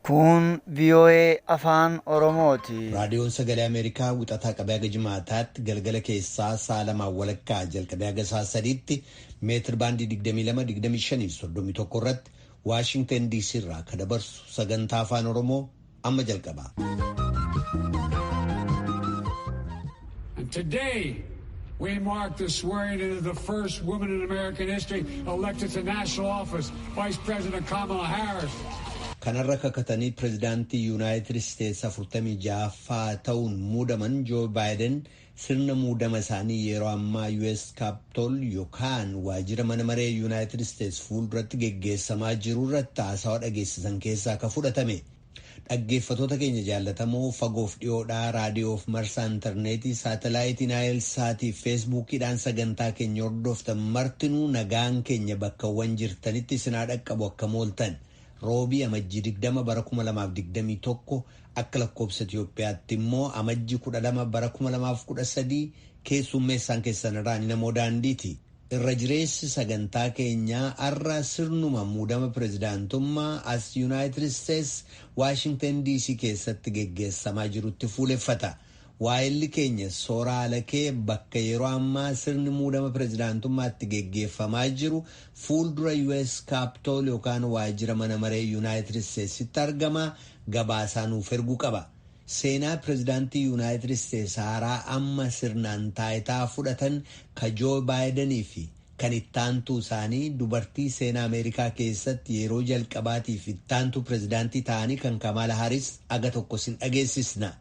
Kun VOA Afaan Oromooti. Raadiyoon Sagalee Ameerikaa wixataa qabee haga Jimaataatti galgala keessaa sa'a lamaan walakkaa jalqabee haga sa'a sadiitti meetir baandii 22, 25 fi 31 irratti Waashingtan DC irraa ka dabarsu sagantaa Afaan Oromoo amma jalqaba. And today we mark the swearing in of the first woman in American history elected to national office, Vice President Kamala Harris. Kanarra kakatanii pirezidaantii Yuunaayitid Isteetsi 46ffaa ta'uun muudaman Joo Baayiden sirna muudama isaanii yeroo ammaa US Capitol yookaan waajjira mana maree Yuunaayitid Isteetsi fuulduratti geggeessamaa jiru irratti haasawaa dhageessisan keessaa ka fudhatame. Dhaggeeffatoota keenya jaallatamoo fagoof dhiyoodhaa raadiyoof marsaa intarneetii saatalaayitii naayil saatii feesbuukiidhaan sagantaa keenya hordoftan martinuu nagaan keenya bakkawwan jirtanitti isinaa dhaqqabu akka mooltan. Roobii Amajjii 20 bara 2021 akka lakkoobsa Itiyoophiyaatti immoo Amajjii 12 bara 2013 keessummeessaan keessan irraa namoo daandiiti. Irra jireessi sagantaa keenyaa har'a sirnuma muudama pirezidaantummaa as Yuunaayitid Isteets Waashingtan DC keessatti geggeessamaa jirutti fuuleffata. Waa'illi keenya Sooraa Alakee bakka yeroo ammaa sirni muudama pirezidaantummaatti geggeeffamaa jiru fuuldura US Capitol yookaan waajjira mana maree Yuunaayitid Isteetsitti argama gabaasaa nuuf erguu qaba. Seenaa pirezidaantii Yuunaayitid Isteets haaraa amma sirnaan taayitaa fudhatan ka Joo Baayidanii fi kan ittaantuu isaanii dubartii seenaa Ameerikaa keessatti yeroo jalqabaatiif ittaantuu pirezidaantii ta'anii kan Kamala Haris aga tokko sin dhageessisna.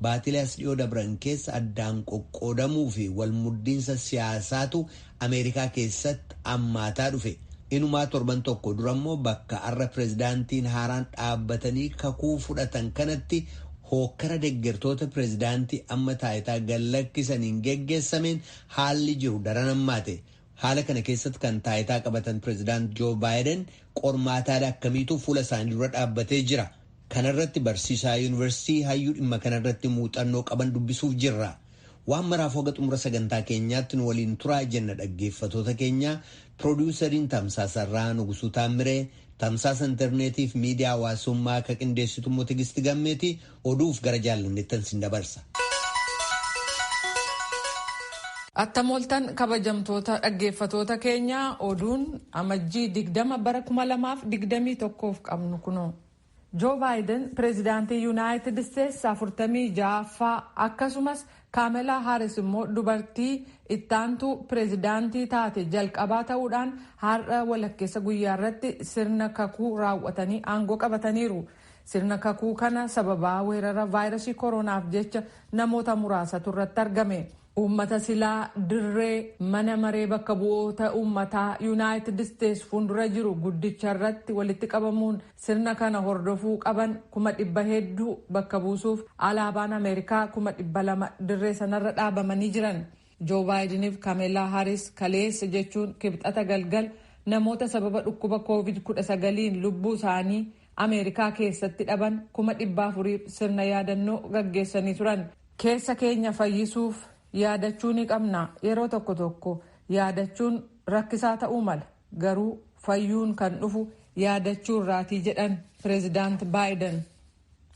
Baatilee as dhiyoo dabran keessa addaan qoqqoodamuu fi walmuddiinsa siyaasaatu Ameerikaa keessatti ammaataa dhufe. Inumaa torban tokko durammoo bakka har'a pirezidaantiin haaraan dhaabbatanii kakuu fudhatan kanatti hookkara deggertoota pirezidaantii amma taayitaa gallakkisaniin geggeessameen haalli jiru daran hammaate. Haala kana keessatti kan taayitaa qabatan pirezidaant Joo Baayiden qormaataalee akkamiitu fuula isaanii dura dhaabbatee jira. Kanarratti barsiisaa yuunivarsiitii hayyuu dhimma kanarratti muuxannoo qaban dubbisuuf jirra. Waan maraaf hoga xumura sagantaa keenyaatti nu waliin turaa jenna dhaggeeffatoota keenya. Piroodyuusariin Tamsaasarraa Nugusuu Taammiree, Tamsaasa intarneetiif miidiyaa hawaasummaa akka qindeessitu immoo Tigisti Gammeeti oduuf gara jaallanneettan sin dabarsa. Attam ooltan kabajamtoota dhaggeeffatoota keenyaa oduun Amajjii 20 bara 2021f qabnu kunoo. Joo Baayiden pireezidaantii Yuunaayitid Isteets 46ffaa akkasumas Kaamelaa Haaris immoo dubartii ittaantuu pireezidaantii taate jalqabaa ta'uudhaan har'a walakkeessa guyyaa irratti sirna kakuu raawwatanii aangoo qabataniiru. Sirna kakuu kana sababaa weerara vaayirasii koronaaf jecha namoota muraasatu irratti argame. Uummata silaa dirree mana maree bakka bu'oota uummataa Yuunaayitid Isteets fuuldura jiru guddicha irratti walitti qabamuun sirna kana hordofuu qaban 100,000 hedduu bakka buusuuf alaabaan Ameerikaa 200,000 dirree sanarra dhaabamanii jiran. Joo Baayidiniif Kameelaa Haaris kaleessa jechuun kibxata galgal namoota sababa dhukkuba COVID-19 lubbuu isaanii Ameerikaa keessatti dhaban 400,000 sirna yaadannoo gaggeessanii turan. Keessa keenya fayyisuuf yaadachuu ni qabna. Yeroo tokko tokko yaadachuun rakkisaa ta'uu mala. Garuu fayyuun kan dhufu yaadachuu irraatii jedhan Pireezidaant Baayiden.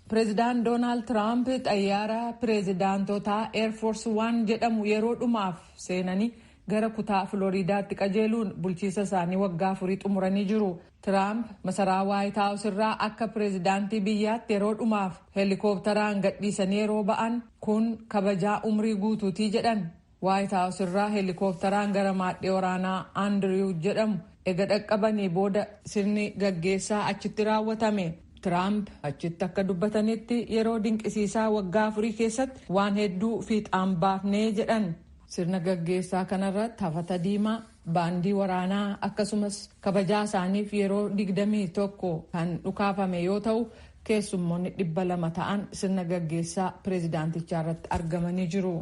Pireezidaant Doonaald Tiraamp xayyaara pireezidaantotaa Air Force One jedhamu yeroo dhumaaf seenanii gara kutaa Filooriidaatti qajeeluun bulchiisa isaanii waggaa afurii xumuranii jiru. Tiraamp masaraa Waayit Haawus irraa akka pireezidaantii biyyaatti yeroo dhumaaf heelikooptaraan gadhiisanii yeroo ba'an kun kabajaa umrii guutuutii jedhan. Waayit Haawus irraa heelikooptaraan gara maadhee waraanaa Andiriw jedhamu ega dhaqqabanii booda sirni gaggeessaa achitti raawwatame. Tiraamp achitti akka dubbatanitti yeroo dinqisiisaa waggaa afurii keessatti waan hedduu fiixaan baafnee jedhan. Sirna gaggeessaa kanarratti hafata diimaa, baandii waraanaa akkasumas kabajaa isaaniif yeroo 21 kan dhukaafame yoo ta'u keessummoonni 200 ta'an sirna gaggeessaa pireezidaantichaa irratti argamanii jiru.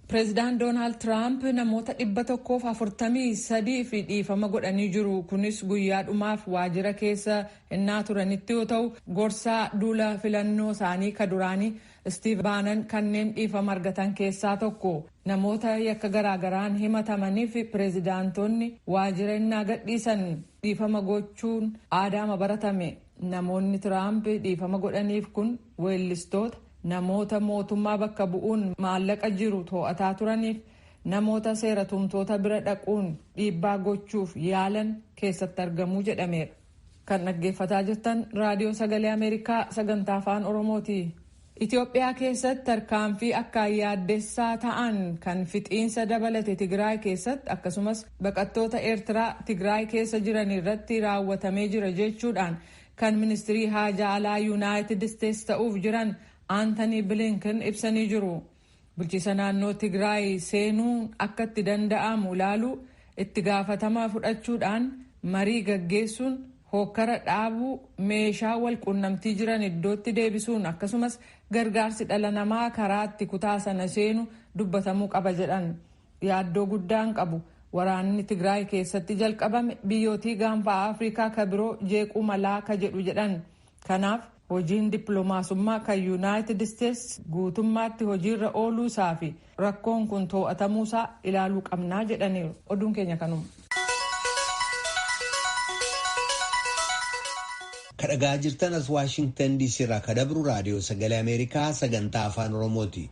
Pireezidaant Doonaald Tiraamp namoota 143 fi dhiifama godhanii jiru. Kunis guyyaa dhumaaf waajjira keessa innaa turanitti yoo ta'u gorsaa duula filannoo isaanii ka duraanii Istiiv Baanan kanneen dhiifama argatan keessaa tokko. Namoota yakka garaagaraan himatamanii fi pireezidaantonni waajjira innaa gadhiisan dhiifama gochuun aadaama baratame. Namoonni Tiraamp dhiifama godhaniif kun weellistoota, namoota mootummaa bakka bu'uun maallaqa jiru to'ataa turaniif namoota seera tumtoota bira dhaquun dhiibbaa gochuuf yaalan keessatti argamuu jedhameera. Kan dhaggeeffataa jirtan Raadiyoo Sagalee Ameerikaa sagantaa Afaan Oromooti. Itoophiyaa keessatti tarkaanfii akkaan yaaddessaa ta'an kan fixiinsa dabalate Tigraay keessatti akkasumas baqattoota Eertiraa Tigraay keessa jiran irratti raawwatamee jira jechuudhaan kan ministirii haajaa alaa Yuunaayitid Isteetsi ta'uuf jiran Aantanii Bilinken ibsanii jiru. Bulchiisa naannoo Tigraay seenuun akka itti danda'amu ilaaluu, itti gaafatama fudhachuudhaan marii gaggeessuun, hokkara dhaabuu, meeshaa wal quunnamtii jiran iddootti deebisuun akkasumas gargaarsi dhala namaa karaa itti kutaa sana seenu dubbatamuu qaba jedhan. Yaaddoo guddaan qabu, waraanni Tigraay keessatti jalqabame biyyootii Gaanfa Afrikaa ka biroo jeequu malaa ka jedhu jedhan. Kanaaf hojiin dippiloomaasummaa kan Yuunaayitid Isteetsi guutummaatti hojiirra ooluu isaa fi rakkoon kun to'atamuusaa ilaaluu qabnaa jedhaniiru. Oduun keenya kanuma. Kadhagaa jirtan as Waashingtan DC irraa kadabru Raadiyoo Sagalee Ameerikaa sagantaa Afaan Oromooti.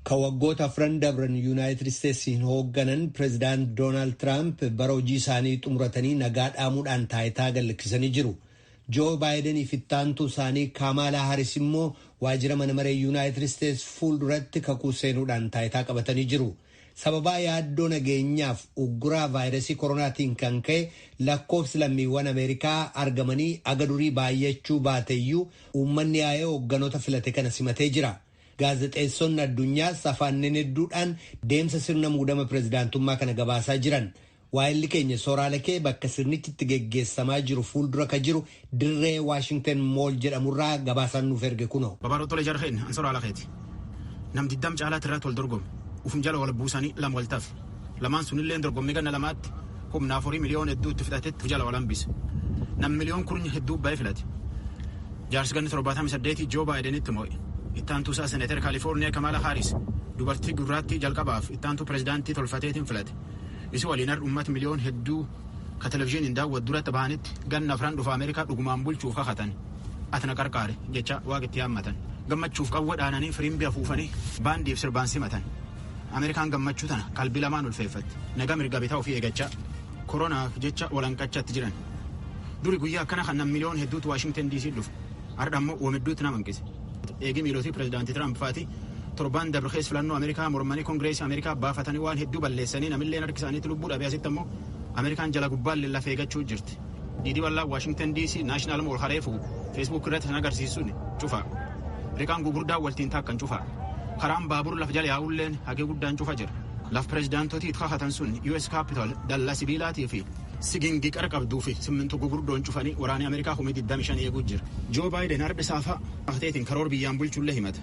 Ka waggoota afran dabran Yuunaayitid Isteetsiin hoogganan Pireezidaant Doonaald Tiraamp bara hojii isaanii xumuratanii nagaa dhaamuudhaan taayitaa gallakkisanii jiru. Joo Baayideniif ittaantuu isaanii Kaamaalaa Haris immoo waajjira mana maree Yuunaayitid Isteets fuulduratti kakuu seenuudhaan taayitaa qabatanii jiru. Sababaa yaaddoo nageenyaaf ugguraa vaayirasii koronaatiin kan ka'e lakkoofsi lammiiwwan Ameerikaa argamanii aga durii baay'achuu baateyyuu uummanni yaa'ee hoogganoota filate kana simatee jira. Gaazexeessonni addunyaas afaanneen hedduudhaan deemsa sirna muudama pireezidaantummaa kana gabaasaa jiran. Waa'illi keenya Sooraalakee bakka sirnichi itti geggeessamaa jiru fuuldura ka jiru dirree Waashingtan Mool jedhamurraa gabaasaan nuuf erge kunoo. Babaroottolee jarheen an Sooraalaqeeti. Nam 20 caalaatti irratti wal dorgome. Ufum jala wal buusanii lama wal tafe. Lamaan sunillee dorgommii ganna lamaatti humna 4 miliyoona hedduu itti fudhatetti jala wal hambise. Nam miliyoon kurnya hedduu baay'ee filate. Jaarsi ganni 78 Joo Baayidenitti moo'e. Ittaantuu isaa Seneetar Kaalifoorniyaa Kamaala Haaris dubartii gurraattii jalqabaaf ittaantuu pireezidaantii tolfateetiin filate. Isi waliin har'a uummata miliyoon hedduu ka televizyiiniin daawwatu duratti bahanitti ganna afran dhufa Ameerikaa dhugumaan bulchuuf kakatan. Atina qarqaare jecha waaqa itti yaammatan. Gammachuuf qawwee dhaananii, firimbi afuufanii, baandiif sirbaan simatan. Ameerikaan gammachuu tana qalbii lamaan ulfeeffatti. Nagaa mirga bitaa ofii eegachaa koronaaf jecha walanqachaatti jiran. Duri guyyaa akkana kan nam miliyoon hedduutu Waashingtan DC dhufu. Har'a ammoo wamidduutti nama hanqise. Eegii miilootii pireezidaantii Tiraamp faati torban dabre keessa filannoo Ameerikaa mormanii Koongireesii Ameerikaa baafatanii waan hedduu balleessanii namilleen harki isaaniitti lubbuu dhabee asitti ammoo Ameerikaan jala gubbaallee lafa eeggachuu jirti. Diidii bal'aa Waashingtan DC Naashinaal Mool hareefu Feesbuuk irratti kan agarsiisuun cufa. Riqaan gugurdaa waltiin taakkan cufa. Karaan baabur lafa jala yaa'ulleen hagee guddaan cufa jira. Laf pireezidaantotii itti kakatan sun US Capitol dallaa sibiilaatii fi sigingii qara qabduu fi simmintu gugurdoon cufanii waraanni Ameerikaa 25,000 eeguu jira. Joo Baayiden harbi saafaa teetiin karoor biyyaan bulchullee himata.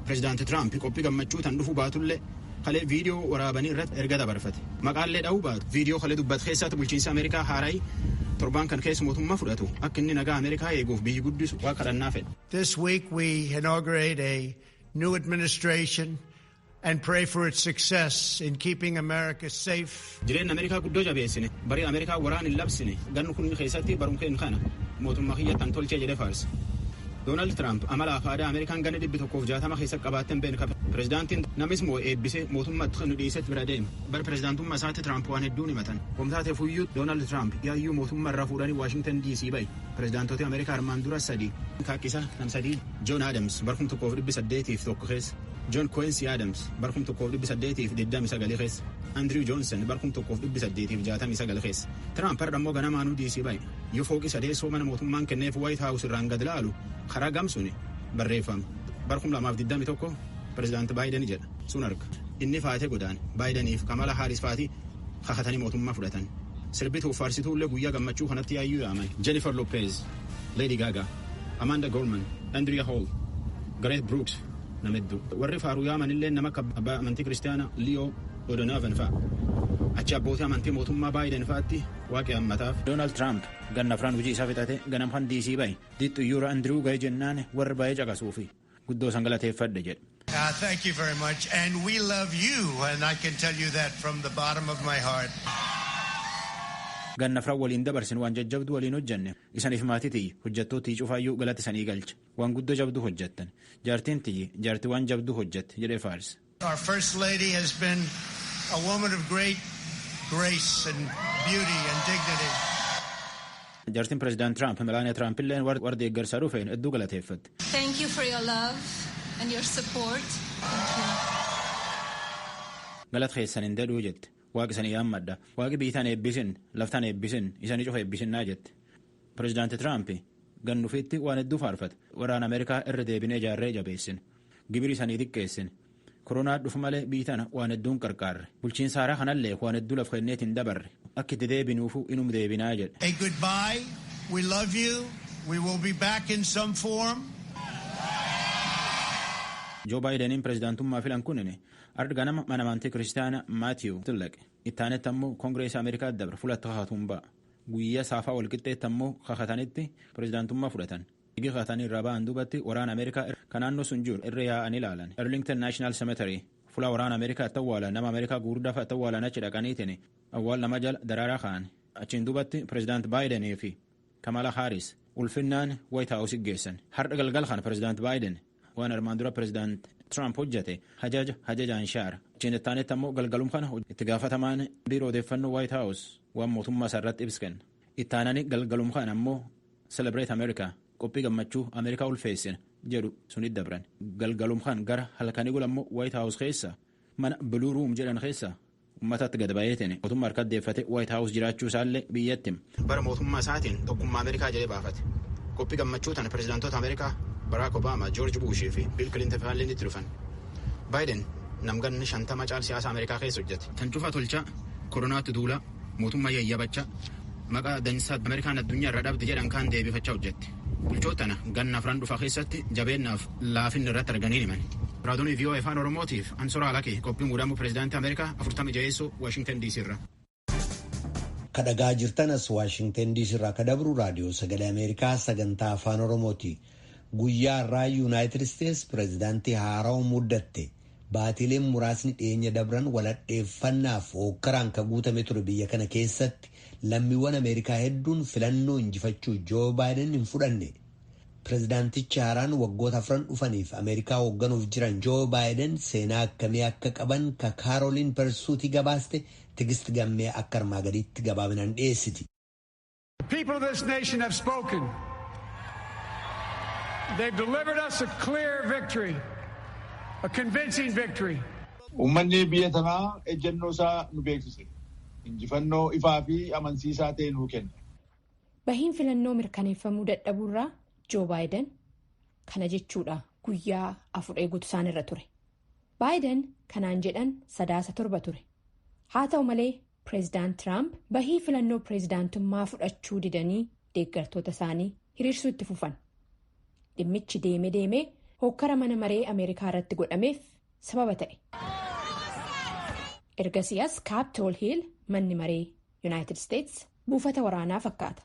Pireezidaanti Tiraamp qophii gammachuu tan dhufuu baatullee kalee viidiyoo waraabanii irratti erga dabarfate. Maqaallee dha'uu baatu viidiyoo kalee dubbatu keessatti bulchiinsa Ameerikaa haarayi torbaan kan keessa mootummaa fudhatu akka inni nagaa Ameerikaa eeguuf biyyi guddisu waa kadhannaa fedha. This week we inaugurate a new administration and pray for its success in keeping America safe. Jireenya Ameerikaa guddoo jabeessine, barii Ameerikaa waraan hin labsine, gannu kun keessatti barumkeen kana mootummaa kiyyattan tolchee jedhe faarse. Doonaald Tiraamp amala fi aadaa Ameerikaan ganna 160 keessa qabaatten beeka. Pireezidaantiin namis moo eebbisee mootummaatti kan nu dhiisetti bira deema. Bara pireezidaantummaa isaatti Tiraamp waan hedduun himatan. Homtaatee fuyyuu Doonaald Tiraamp yaayyuu mootummaa irraa fuudhanii Waashingtan DC ba'i. Pireezidaantota Ameerikaa armaan dura sadii. Kaakkisa nam sadii Joon Adams bara 1801 keessa. John Quincy Adams bara 1829 keessa. Andrew Johnson bara 1869 keessa. Tiraamp har'a immoo ganamaanuu DC ba'i. Yoo fooqi sadeessoo mana mootummaan kenneef White House irraan gad laalu karaa gamsuun barreeffama. Bara 2021 pireezidaanti Baayiden jedha sun arga. Inni faatee godaan Baayideniif Kamala Haaris faatii kakatanii mootummaa fudhatan. Sirbituuf faarsituullee guyyaa gammachuu kanatti yaayyuu yaaman. Jennifer Lopez, Lady Gaga, Amanda Gorman, Andrea Hall, Gareth Brooks nama hedduu. Warri faaruu yaamanillee nama akka abbaa amantii kiristaanaa Leo O'Donovan fa'a. Achi abbootii amantii mootummaa Baayiden fa'aatti waaqi hammataaf. Doonaald Tiraamp ganna afran hojii isaa fixate ganamfan DC bahe. Dixxuyyuura Andiriw ga'e jennaan warri baay'ee caqasuufi guddoo san galateeffadhe jedhe. Thank you very much. And we love you, and I can tell you that from the bottom of my heart. Ganna afran waliin dabarsin waan jajjabduu waliin hojjanne isaniif maatii tiyyi hojjettoota cufaayyuu galata isanii galcha waan guddoo jabduu hojjettan jaartiin tiyyi jaartii waan jabduu hojjette jedhee faarse. Our First Lady has been a woman of great grace and beauty and dignity. Jaartiin Pireezidaant Tiraamp Melaaniyaa Tiraamp illee warra deeggarsaa dhufeen hedduu galateeffatte. Thank you for your love and your support. Galata keessan hin dadhuu jette. Waaqi isanii yaammadha. Waaqi biitaan eebbisin, laftaan eebbisin, isanii cufa eebbisinnaa jette. Pireezidaanti Tiraamp gannufiitti waan hedduu faarfate. Waraana Ameerikaa irra deebinee ijaarree jabeessin. Gibiri isanii xiqqeessin. Koronaa dhufu malee biitaan waan hedduun qarqaarre. Bulchiinsa haaraa kanallee waan hedduu laf kenneetiin dabarre. Akka itti deebinuufu inum deebinaa jedhe. A goodbye. We love you. We will be back in some form. Joo Baayideniin pireezidaantummaa filan kunin arga ganama mana amantii kiristaanaa Maatiiw Tillaqe. Ittaanetti ammoo Koongireesii Ameerikaa dabre fulatti kakatuun ba'a. Guyyaa saafaa walqixxeetti ammoo kakatanitti pireezidaantummaa fudhatan. Eegi kakatanii irraa ba'an duubatti waraana Ameerikaa kan naannoo sun jiru irra yaa'anii ilaalan. Arlington National Cemetery fuula waraana Ameerikaa itti awwaalan nama Ameerikaa gurguddaa fa'a itti awwaalan achi dhaqaniitiin awwaal nama jala daraaraa ka'an. Achiin duubatti pireezidaant Baayidenii fi Kamala Haaris ulfinnaan White House geessan. Har'a galgal kana pireezidaant Baayiden waan armaan dura pireezidaant Tiraamp hojjete hajaja hajajaan shaara. Achiin ittaanetti ammoo galgalum kana itti gaafatamaan biiroo odeeffannoo White House waan mootummaa isaa irratti ibsa kenna. Ittaanani galgalum kana ammoo Celebrate America qophii gammachuu Ameerikaa ulfeessina jedhu sunit dabran. Galgalum kan gara halkanii gula ammoo White House keessa mana Blue Room jedhan keessa uummatatti gad baay'eetiin mootummaa harka deeffate White House jiraachuu isaallee biyyatti. Bara mootummaa isaatiin tokkummaa Ameerikaa jedhee baafate. Qophii gammachuu tana pireezidaantoota Ameerikaa Barack Obama, George Bush fi Bill Clinton fa'aalleen itti dhufan. Biden namganni 50 caal siyaasa Ameerikaa keessa hojjete. Tan cufa tolchaa koronaatti duula mootummaa yayyabachaa maqaa dansaa Ameerikaan addunyaa irra dhabde jedhan kaan deebifachaa hojjette. Bulchootana ganna afran dhufa keessatti jabeennaaf laafinni irratti arganii himan. Raadiyoon VOA Afaan Oromootiif Ansoraa Alakee qophii muudamuu pireezidaantii Ameerikaa 46 Waashingtan DC irra. Kadhagaa jirtan as Waashingtan DC irraa kadabru raadiyoo sagalee Ameerikaa sagantaa Afaan Oromooti. Guyyaa har'aa Yuunaayitid Isteets pireezidaantii haarawaa muddatte. Baatileen muraasni dhiyeenya dabran waladheeffannaaf hookkaraan kan guutame ture biyya kana keessatti lammiiwwan Ameerikaa hedduun filannoo injifachuu Joo Baayiden hin fudhanne. Pireezidaantichi haaraan waggoota afran dhufaniif Ameerikaa hoogganuuf jiran Joo Baayiden seenaa akkamii akka qaban ka Kaaroliin Persuutii gabaaste Tigist Gammee akka armaa gadiitti gabaabinaan dhiyeessiti. The people of this nation have spoken. They've delivered us a clear victory, a convincing victory. Uummanni biyya tanaa ejjennoo isaa nu beeksise. Injifannoo ifaa fi amansiisaa ta'e nuu kenna. Bahiin filannoo mirkaneeffamuu dadhabuurraa Joo Baayiden kana jechuudha guyyaa 4 eeguutu isaan irra ture. Baayiden kanaan jedhan Sadaasa 7 ture. Haa ta'u malee pireezidaant Tiraamp bahii filannoo pireezidaantummaa fudhachuu didanii deeggartoota isaanii hiriirsuu itti fufan. Dhimmichi deeme deemee hokkara mana maree Ameerikaa irratti godhameef sababa ta'e. Ergasii as Kaapitool Hiil manni maree Yuunaayitid Isteets buufata waraanaa fakkaata.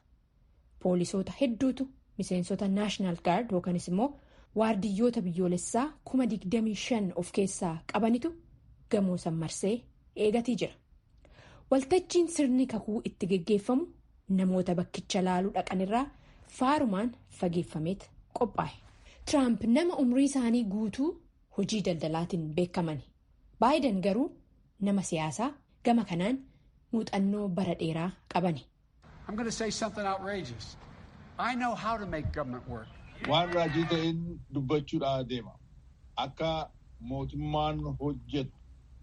Poolisoota hedduutu miseensota Naashinaal Gaard yookanis immoo waardiyyoota biyyoolessaa 25,000 of keessaa qabanitu gamoo san marsee eegatii jira. Waltajjiin sirni kakuu itti geggeeffamu namoota bakkicha laaluu dhaqanirraa faarumaan fageeffameet qophaa'e. Tiraamp nama umrii isaanii guutuu hojii daldalaatiin beekamani. Baayiden garuu nama siyaasaa gama kanaan muuxannoo bara dheeraa qabani. I'm going to say something outrageous. I know how to make government work. Waan raajii ta'een dubbachuudhaa deema. Akka mootummaan hojjetu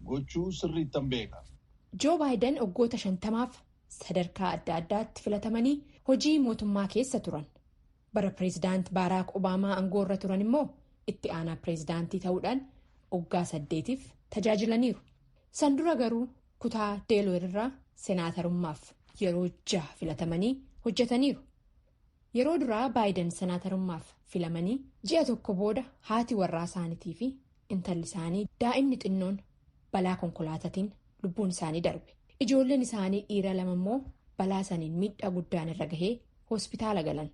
gochuu sirriittan beeka. Joo Baayiden waggoota 50f sadarkaa adda addaatti filatamanii hojii mootummaa keessa turan. Bara pireezidaant Baaraak Obaamaa aangoo irra turan immoo itti aanaa pireezidaantii ta'uudhaan waggaa 8f tajaajilaniiru. San dura garuu kutaa Deelweer irraa senaatarummaaf yeroo 6 filatamanii hojjetaniiru. Yeroo duraa Baayiden senaatarummaaf filamanii ji'a tokko booda haati warraa isaaniitii fi intalli isaanii daa'imni xinnoon balaa konkolaataatiin lubbuun isaanii darbe. Ijoolleen isaanii dhiira lama immoo balaa saniin miidhaa guddaan irra gahee hospitaala galan.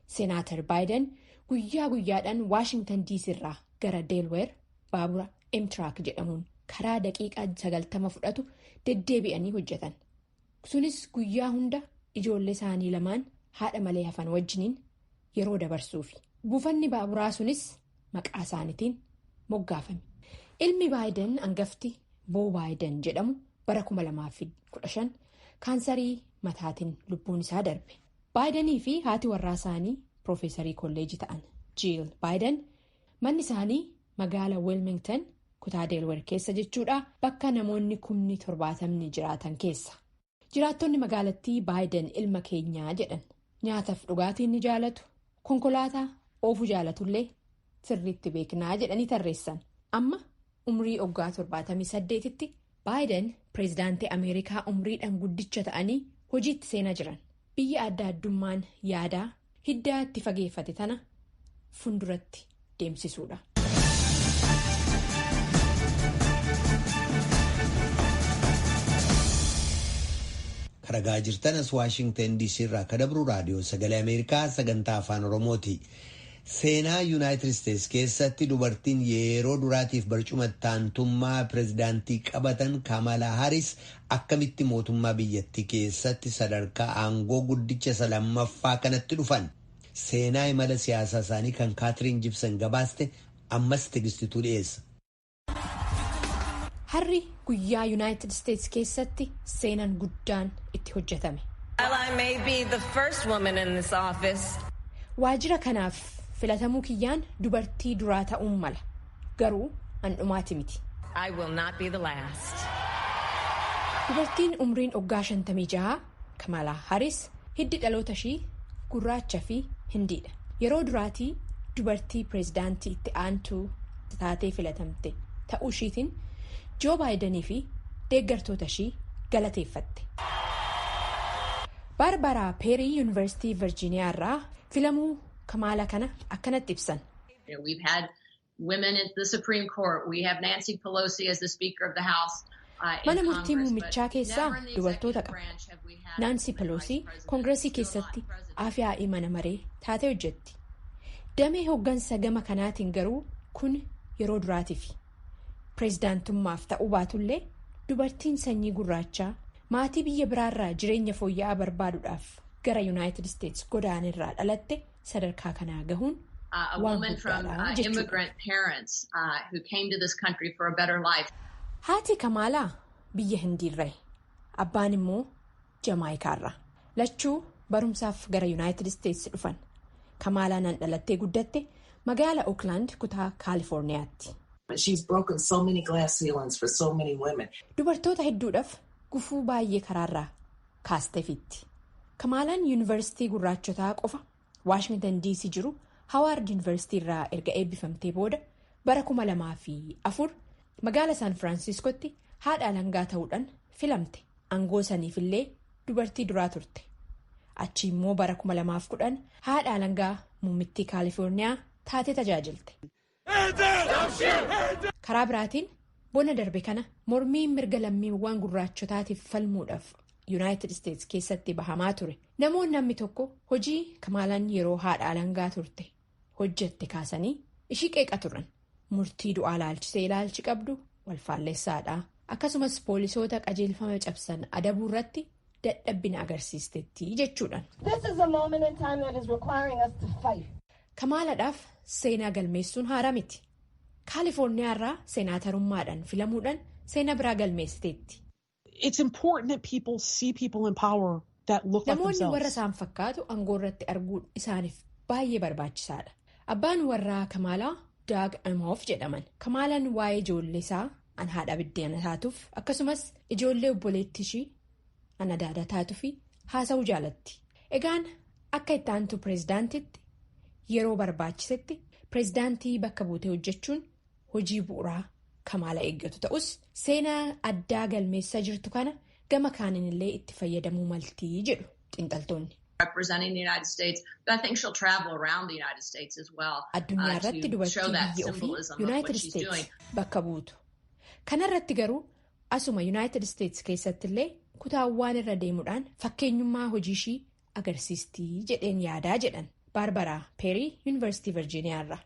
Senaatar Baayiden guyyaa guyyaadhaan Waashingtan DC irraa gara Deelweer Baabura Amtrak jedhamuun karaa daqiiqaa 90 fudhatu deddeebi'anii hojjetan. Sunis guyyaa hunda ijoollee isaanii lamaan haadha malee hafan wajjiniin yeroo dabarsuufi. Buufanni baaburaa sunis maqaa isaaniitiin moggaafame. Ilmi Baayiden hangafti Boo Baayiden jedhamu bara 2015 kaansarii mataatiin lubbuun isaa darbe. Baayidenii fi haati warraa isaanii piroofeesarii kolleejii ta'an Jiil Baayiden manni isaanii magaala Wilmington kutaa Deelwer keessa jechuudha, bakka namoonni 70,000 jiraatan keessa. Jiraattonni magaalattii Baayiden ilma keenyaa jedhan. Nyaataaf dhugaatiin ni jaalatu, konkolaataa oofuu jaalatullee sirriitti beeknaa jedhanii tarreessan. Amma umrii waggaa 78tti Baayiden pireezidaantii Ameerikaa umriidhaan guddicha ta'anii hojiitti seenaa jiran. Biyya adda addummaan yaadaa hiddaa itti fageeffate tana fuulduratti deemsisuudha. Ragaa jirtan as Waashingtan DC irraa kan dabru raadiyoo sagalee Ameerikaa sagantaa afaan Oromooti. Seenaa Yuunaayitid Isteets keessatti dubartiin yeroo duraatiif barcuma taantummaa pireezidaantii qabatan Kamala Haris akkamitti mootummaa biyyattii keessatti sadarkaa aangoo guddicha isa lammaffaa kanatti dhufan? Seenaa imala siyaasaa isaanii kan Kaatiriin Jibsan gabaaste ammas tigistituu dhiyeessa. Harri guyyaa Yuunaayitid Isteets keessatti seenaan guddaan itti hojjetame. Waajjira kanaaf filatamuu kiyyaan dubartii duraa ta'uun mala. Garuu handhumaati miti. Dubartiin umriin waggaa 56 Kamala Haris hiddi dhaloota ishii gurraacha fi hindiidha. Yeroo duraatii dubartii pireezidaantii itti aantuu taatee filatamte ta'uu ishiitiin Joo Baayidanii fi deeggartoota ishii galateeffatte. Baarbaraa Peerii Yuunivarsiitii Virjiiniyaa irraa filamuu Kamaala kana akkanatti ibsan. Mana murtii muummichaa keessaa dubartoota qaba. Naansi Peloosii koongireesii keessatti afyaa'ii mana maree taatee hojjetti. Damee hooggansa gama kanaatiin garuu kun yeroo duraatiifi. Pireezidaantummaaf ta'uu baatullee dubartiin sanyii gurraachaa maatii biyya biraarraa jireenya fooyya'aa barbaaduudhaaf gara Yuunaayitid Isteets godaanirraa dhalatte sadarkaa kanaa gahuun waan guddaadha jechuudha. Haati Kamaalaa biyya Hindiirraa, abbaan immoo Jamaayikaarraa. Lachuu barumsaaf gara Yuunaayitid Isteets dhufan. Kamaalaan dhalattee guddatte magaala Ookland kutaa Kaalifoorniyaatti. Dubartoota hedduudhaaf gufuu baay'ee karaarraa kaasteefitti. Kamaalaan yuunivarsiitii gurraachotaa qofa Waashingtan DC jiru Hawaard yuunivarsiitii irraa erga eebbifamtee booda bara 2004 magaala Saan Firaansiskootti haadha alangaa ta'uudhaan filamte. Aangoo saniifillee dubartii duraa turte. Achi immoo bara 2010 haadha alangaa muummittii Kaalifoorniyaa taatee tajaajilte. Karaa biraatiin bona darbe kana mormii mirga lammiiwwan gurraachotaatiif falmuudhaaf Yuunaayitid Isteets keessatti bahamaa ture. Namoonni namni tokko hojii Kamaalaan yeroo haadha alangaa turte hojjette kaasanii ishii qeeqa turan. Murtii du'aa laalchisee ilaalchi qabdu walfaalleessaadha. Akkasumas poolisoota qajeelfama cabsan adabuu irratti dadhabbina agarsiistetti jechuudhaan. Kamaalaadhaaf seenaa galmeessuun haaraa miti. Kaalifoorniyaa irraa seenaatarummaadhaan filamuudhaan seenaa biraa galmeessiteetti. Namoonni warra isaan fakkaatu aangoo irratti arguun isaaniif baay'ee barbaachisaadha. Abbaan warraa Kamaalaa Daag Amoof jedhaman. Kamaalaan waa'ee ijoollee isaa an haadha biddeena taatuuf akkasumas ijoollee obboleettii ishii an adaada taatuuf haasa'uu jaalatti. Egaan akka itti aantu pireezidaantitti yeroo barbaachisetti pireezidaantii bakka buutee hojjechuun hojii bu'uuraa Kamaala eeggatu ta'us seenaa addaa galmeessaa jirtu kana gama kaaniin itti fayyadamuu maltii jedhu xiinxaltoonni. Addunyaa irratti dubartii biyya ofii Yuunaayitid Isteets bakka buutu. Kana irratti garuu asuma Yuunaayitid Isteets keessatti illee kutaawwan irra deemuudhaan fakkeenyummaa hojii ishii agarsiistii jedheen yaadaa jedhan Baarbaraa Peerii Yuunivarsiitii Virjiiniyaa irraa.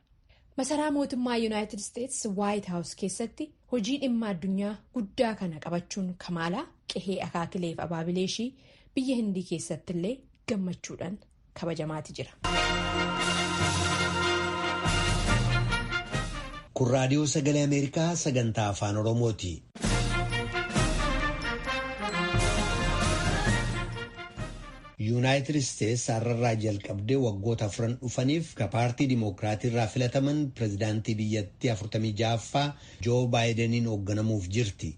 Masaraa mootummaa Yuunaayitid Isteets Waayit Haawus keessatti hojii dhimma addunyaa guddaa kana qabachuun Kamaalaa qehee akaakileef abaabilee ishii biyya Hindii keessatti illee gammachuudhaan kabajamaati jira. Kun raadiyoo sagalee Ameerikaa sagantaa afaan Oromooti. Yuunaayitid Isteets har'arraa jalqabdee waggoota afran dhufaniif ka paartii Dimookiraatii irraa filataman pirezidaantii biyyattii 46ffaa Joo Baayideniin hoogganamuuf jirti.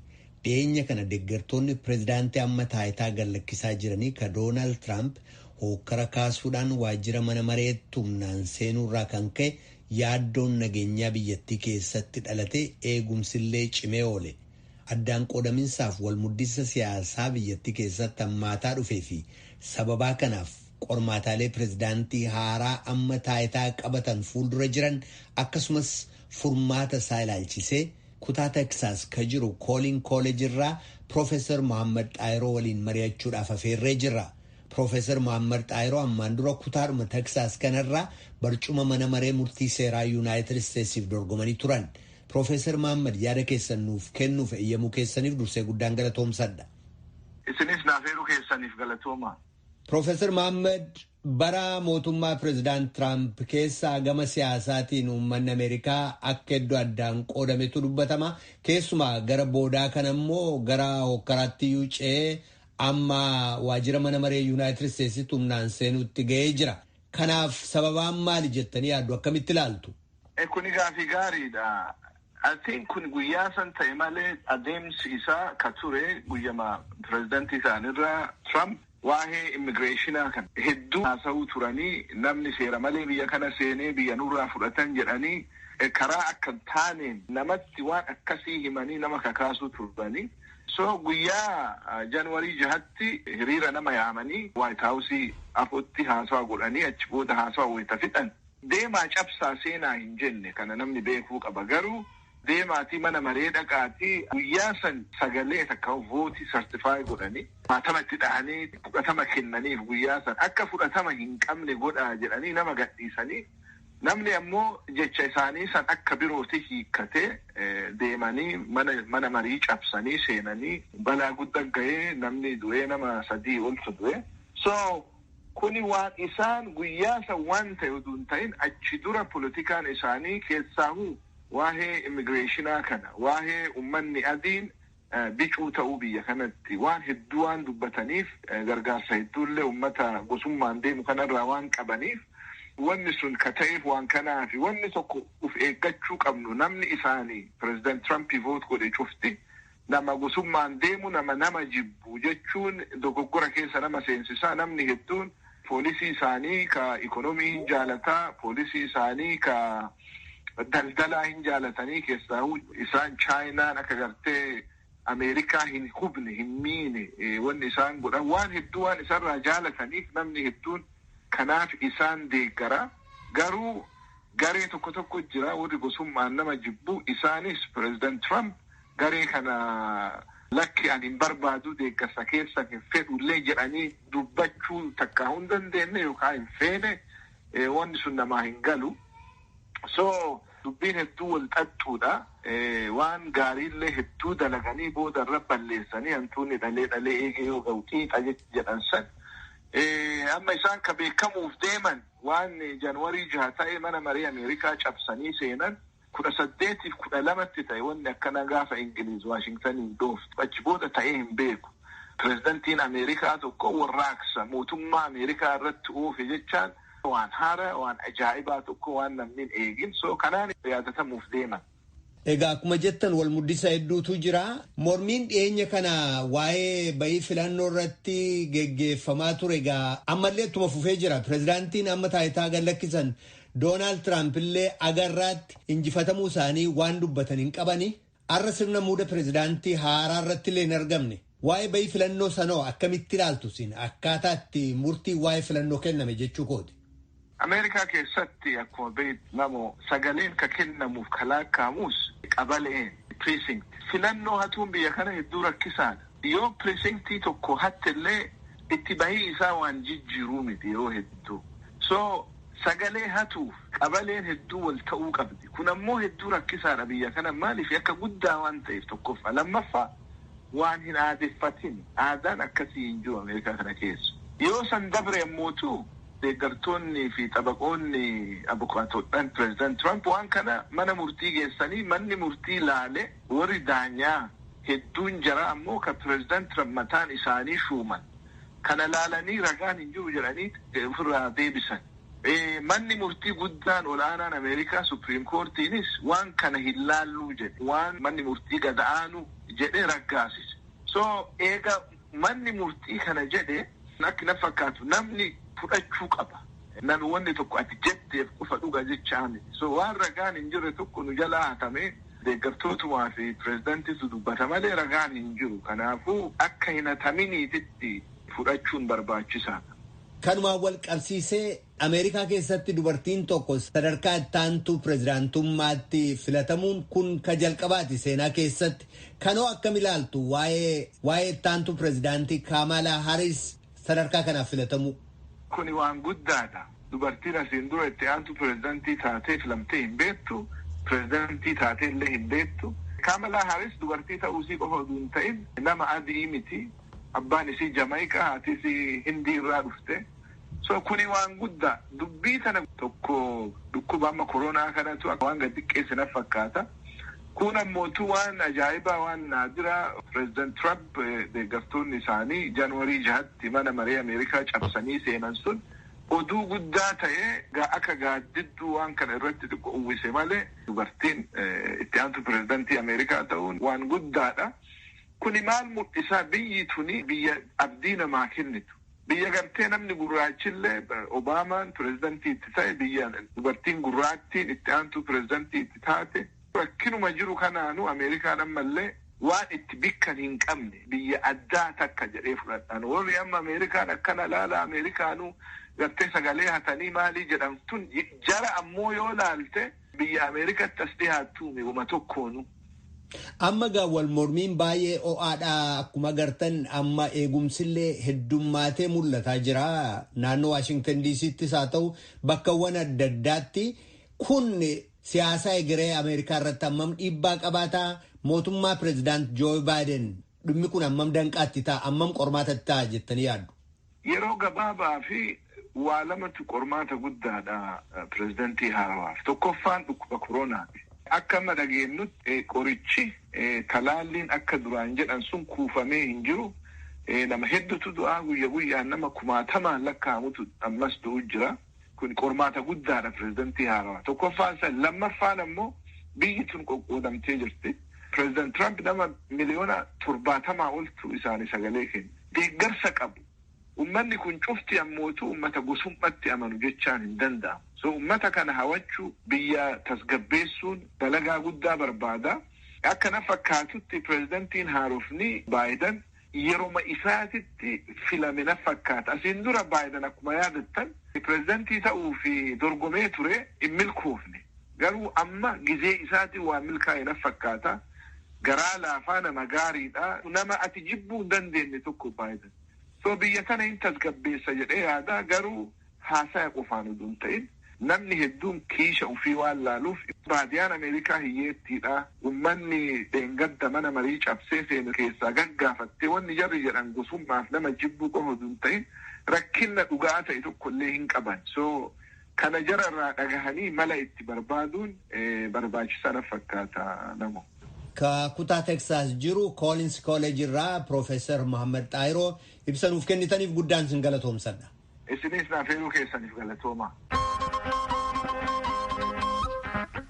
Dhiyeenya kana deeggartoonni pirezidaantii amma taayitaa gad-lakkisaa jiranii ka Doonaald Tiraamp hookkara kaasuudhaan waajjira mana mareetti humnaan seenuurraa kan ka'e yaaddoon nageenyaa biyyattii keessatti dhalate eegumsillee cimee oole. Addaan qoodaminsaaf walmuddisa siyaasaa biyyattii keessatti hammaataa dhufee fi sababaa kanaaf qormaataalee pirezidaantii haaraa amma taayitaa qabatan fuuldura jiran akkasumas furmaata isaa ilaalchisee kutaa Teksaas ka jiru Kooliin Kooleej irraa Piroofeesar Mohaammed Xaayiroo waliin mari'achuudhaaf afeerree jirra. Piroofeesar Mohaammed Xaayiroo ammaan dura kutaadhuma Teksaas kanarraa barcuma mana maree murtii seeraa Yuunaayitid Isteetsiif dorgomanii turan. Piroofeesar Mohaammed, yaada keessan nuuf kennuuf eeyyamuu keessaniif dursee guddaan galatoomsadha. Isinis naaf eeruu keessaniif galatooma. Piroofeesar Mohaammed, bara mootummaa pireezidaant Tiraamp keessaa gama siyaasaatiin uummanni Ameerikaa akka iddoo addaan qoodametu dubbatama. Keessumaa gara boodaa kana immoo gara hokkaraatti iyyuu ce'ee amma waajjira mana maree Yuunaayitid Isteetsitti humnaan seenuutti ga'ee jira. Kanaaf sababaan maali jettanii yaaddu, akkamitti ilaaltu? Kuni gaafii gaariidha. Atiin kun guyyaa san ta'e malee adeemsi isaa ka ture guyyama pireezidantii isaanirraa Trump waa'ee immigireeshinaa kan hedduu haasa'uu turanii, namni seera malee biyya kana seenee biyya nurraa fudhatan jedhanii, karaa akka hin taaneen namatti waan akkasii himanii nama kakaasuu turanii. So guyyaa Januwarii 6tti hiriira nama yaamanii Waayit Haawusii afotti haasawa godhanii, achi booda haasawa wayita fixan, deemaa cabsaa seenaa hin jenne. Kana namni beekuu qaba. Garuu deemaatii mana maree dhaqaatii guyyaa san sagalee takka vote certify godhanii, maatama itti dhahanii fudhatama kennaniif, guyyaa san akka fudhatama hin qabne godhaa jedhanii nama gadhiisanii, namni ammoo jecha isaanii san akka birooti hiikkatee deemanii mana marii cabsanii seenanii balaa guddaa ga'ee, namni du'ee, nama sadii oltu du'e. So kuni waan isaan guyyaa san waan ta'e utuu hin ta'in, achi dura politikaan isaanii keessaahuu waa'ee immigireeshinaa kana, waa'ee ummanni adiin bicuu ta'uu biyya kanatti waan hedduu waan dubbataniif, gargaarsa hedduullee ummata gosummaan deemu kanarraa waan qabaniif, wanni sun ka ta'eef waan kanaafi. Wanni tokko uf eeggachuu qabnu, namni isaanii pireezidant Trumpii vote godhe cufti nama gosummaan deemu, nama jibbu jechuun dogoggora keessa nama seensisaa. Namni hedduun policy isaanii ka ikonomii hin jaalataa, policy isaanii ka daldalaa hin jaalatanii, keessaa isaan Chaayinaan akka gartee Ameerikaa hin hubne, hin miine wanni isaan godhan waan hedduu waan isarraa jaalataniif namni hedduun kanaaf isaan deeggara. Garuu garee tokko tokko jira, warri gosummaan nama jibbu. Isaanis pireezidant Trump garee kana lakki ani hin barbaadu, deeggarsa keessan hin fedhullee jedhanii dubbachuu takka hin dandeenye yookaan hin feene, wanni sun namaa hin galu. So dubbiin hedduu wal xaxxuudha. Waan gaariillee hedduu dalaganii booda irra balleessanii, hantuunni dhalee dhalee eegee yoo ga'u xiixa jedhan san. Amma isaan ka beekamuuf deeman waan Januwarii 6 ta'e, mana marii Ameerikaa cabsanii seenan. 1812tti ta'e wanni akkana, gaafa Ingiliz Waashingtaniin dhooftu. Achi booda ta'ee hin beeku. Pireezidantiin Ameerikaa tokko warraaqsa mootummaa Ameerikaa irratti oofe jechaan waan haara, waan ajaa'ibaa tokko, waan namni hin eegin. So kanaan yaadatamuuf deeman. Egaa akkuma jettan wal muddisa hedduutu jira. Mormiin dhiyeenya kana waa'ee bayii filannoo irratti geggeeffamaa ture egaa ammallee ittuma fufee jira. Pireezidaantiin amma taayitaa gad lakkisan Doonaald Tiraamp illee agarraatti injifatamuu isaanii waan dubbatan hin qabani. Har'a sirna muuda pireezidaantii haaraa irratti illee hin argamne. Waa'ee bayii filannoo sanoo akkamitti ilaaltu siin, akkaataa itti murtii waa'ee filannoo kenname jechuu kooti? Ameerikaa keessatti akkuma beekamu sagaleen ka kennamuuf ka lakkaa'amus qabaleen, precinct. Filannoo hatuun biyya kana hedduu rakkisaadha. Yoo precinctii tokko hatte illee itti bahii isaa waan jijjiiruu miti yeroo hedduu. So Sagalee hatuuf qabaleen hedduu wal ta'uu qabdi. Kun ammoo hedduu rakkisaadha biyya kana, maaliif akka guddaa waan ta'eef tokkoffaa. Lammaffaa, waan hin aadeffatin, aadaan akkasii hin jiru Ameerikaa kana keessa. Yoo san dabre ammootu deeggartoonni fi xabaqoonni abukaatoodhaan pireezidaant Trump waan kana mana murtii geessanii, manni murtii laale, warri daanyaa hedduun jara ammoo ka pireezidaant Trump mataan isaanii shuuman. Kana laalanii ragaan hin jiru jedhanii ofirraa deebisan. Manni murtii guddaan ol'aanaan Ameerikaa, Supreme Courtiinis, waan kana hin laalluu jedhe, waan manni murtii gada'aanu jedhe raggaasise. So eega manni murtii kana jedhe, akki na fakkaatu namni fudhachuu qaba. Namni wanni tokko ati jetteef qofa dhuga jechaa miti. So waan ragaan hin jirre tokko nu jalaa hatamee, deeggartootumaa fi pireezidantiitu dubbata malee ragaan hin jiru. Kanaafuu akka hin hataminiititti fudhachuun barbaachisaadha. Kanumaan wal qabsiisee, Ameerikaa keessatti dubartiin tokko sadarkaa ittaantuu pireezidaantummaatti filatamuun kun ka jalqabaati seenaa keessatti. Kanoo akkam ilaaltu waa'ee ittaantuu pireezidaantii Kaamaalaa Haris sadarkaa kanaaf filatamu? Kuni waan guddaadha. Dubartiin asiin dura itti aantu pireezidaantii taatee filamtee hin beektu. Pireezidaantii taatee illee hin beektu. Kaamalaa Haris dubartii ta'uusii qofa osoo hin ta'in nama adii miti. Abbaan isii Jamaayikaa, haati isii Hindii irraa dhufte. So kuni waan guddaa. Dubbii tana tokko dhukkuba amma koronaa kanatu waan gad xiqqeesse na fakkaata. Kun ammootu waan ajaa'ibaa, waan naadiraa. Pireezidaant Trump deeggartoonni isaanii January 6tti mana maree Ameerikaa cabsanii seenan sun oduu guddaa ta'ee akka gaaddidduu waan kana irratti xiqqoo uwwise malee, dubartiin itti aantu pireezidaantii Ameerikaa ta'uun waan guddaadha. Kuni maal mul'isaa? Biyyi tuni biyya abdii namaa kennitu. Biyya gartee namni gurraachillee Obaamaan pireezidantii itti ta'e, biyya dubartiin gurraattiin itti aantu pireezidantii itti taate. Rakkinuma jiru kanaanu Ameerikaan ammallee waan itti bikkan hin qabne, biyya addaa takka jedhee fudhadhaan. Warri amma Ameerikaan akkana laala, Ameerikaanuu gartee sagalee hatanii maalii jedhamtun jara ammoo yoo laalte biyya Ameerikatti as dhiyaattu uma tokkoonu. Amma gaa wal mormiin baay'ee ho'aadha, akkuma agartan amma eegumsillee heddummaatee mul'ataa jira. Naannoo Waashingtan DCttis haa ta'u bakkawwan adda addaatti, kun siyaasa egeree Ameerikaa irratti hammam dhiibbaa qabaataa? Mootummaa pireezidaant Joo Baayiden dhimmi kun hammam danqaatti ta'a, hammam qormaatatti ta'a jettanii yaaddu? Yeroo gabaabaa fi waa lamatu qormaata guddaadha pireezidantii haarawaaf. Tokkoffaan dhukkuba koronaati. Akka amma dhageenyutti qorichi talaalliin akka duraan jedhan sun kuufamee hin jiru. Nama hedduutu du'aa, guyya guyyaan nama kumaatamaan lakkaa'amutu ammas du'u jira. Kun qormaata guddaadha pireezidantii haarawaa. Tokkoffaan san, lammaffaan ammoo biyyi tun qoqqoodamtee jirti. Pireezidant Trump nama miliyoona 70 oltu isaanii sagalee kenna. Deeggarsa qabu. Ummanni kun cufti ammootu ummata gosummaatti amanu jechaan hin danda'amu. So ummata kana hawachuu, biyya tasgabbeessuun dalagaa guddaa barbaada. Akka na fakkaatutti pireezidantiin haarofni Baayiden yeroma isaatitti filame na fakkaata. Asiin dura Baayiden, akkuma yaadattan, pireezidantii ta'uu fi dorgomee ture, hin milkoofne. Garuu amma gizee isaatiin waan milkaa'e na fakkaata. Garaa laafaa, nama gaariidha. Nama ati jibbuu hin dandeenye tokko Baayiden. So biyya sana hin tasgabbeessa jedhee yaada, garuu haasaya qofaan oduu hin ta'in namni hedduun kiisha ofii waan laaluuf, baadiyaan Ameerikaa hiyyeettiidha. Ummanni dheengadda mana marii cabsee seenu keessaa gaggaafattee, wanni jarri jedhan gosummaaf nama jibbuu qofa oduu hin ta'in rakkinna dhugaa ta'e tokko illee hin qaban. So kana jara irraa dhagahanii mala itti barbaaduun barbaachisaa na fakkaata namo. Ka kutaa Teksaas jiru Collins College irraa Profeesar Muhammad Xaayiroo, ibsa nuuf kennitaniif guddaan sin galatoomsadha. Isinis naaf eeruu keessaniif galatooma.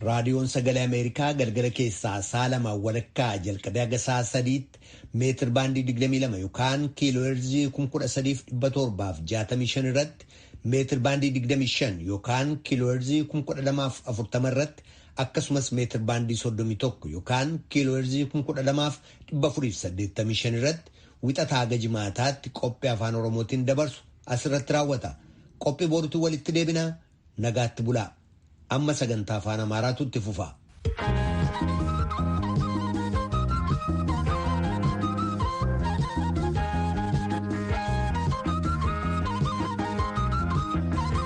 Raadiyoon Sagalee Ameerikaa galgala keessaa sa'a 2:30 jalqabee haga sa'a 3tti meetir baandii 22 yookaan kiiloo heerzii 13,765 irratti, meetir baandii 25 yookaan kiiloo heerzii 12,040 irratti, akkasumas meetir baandii 31 yookaan kiiloo heerzii 12,485 irratti Wixataa haga Jimaataatti qophii Afaan Oromootiin dabarsu asirratti raawwata. Qophii boruutti walitti deebinaa, nagaatti bulaa. Amma sagantaa Afaan Amaaraatu itti fufa.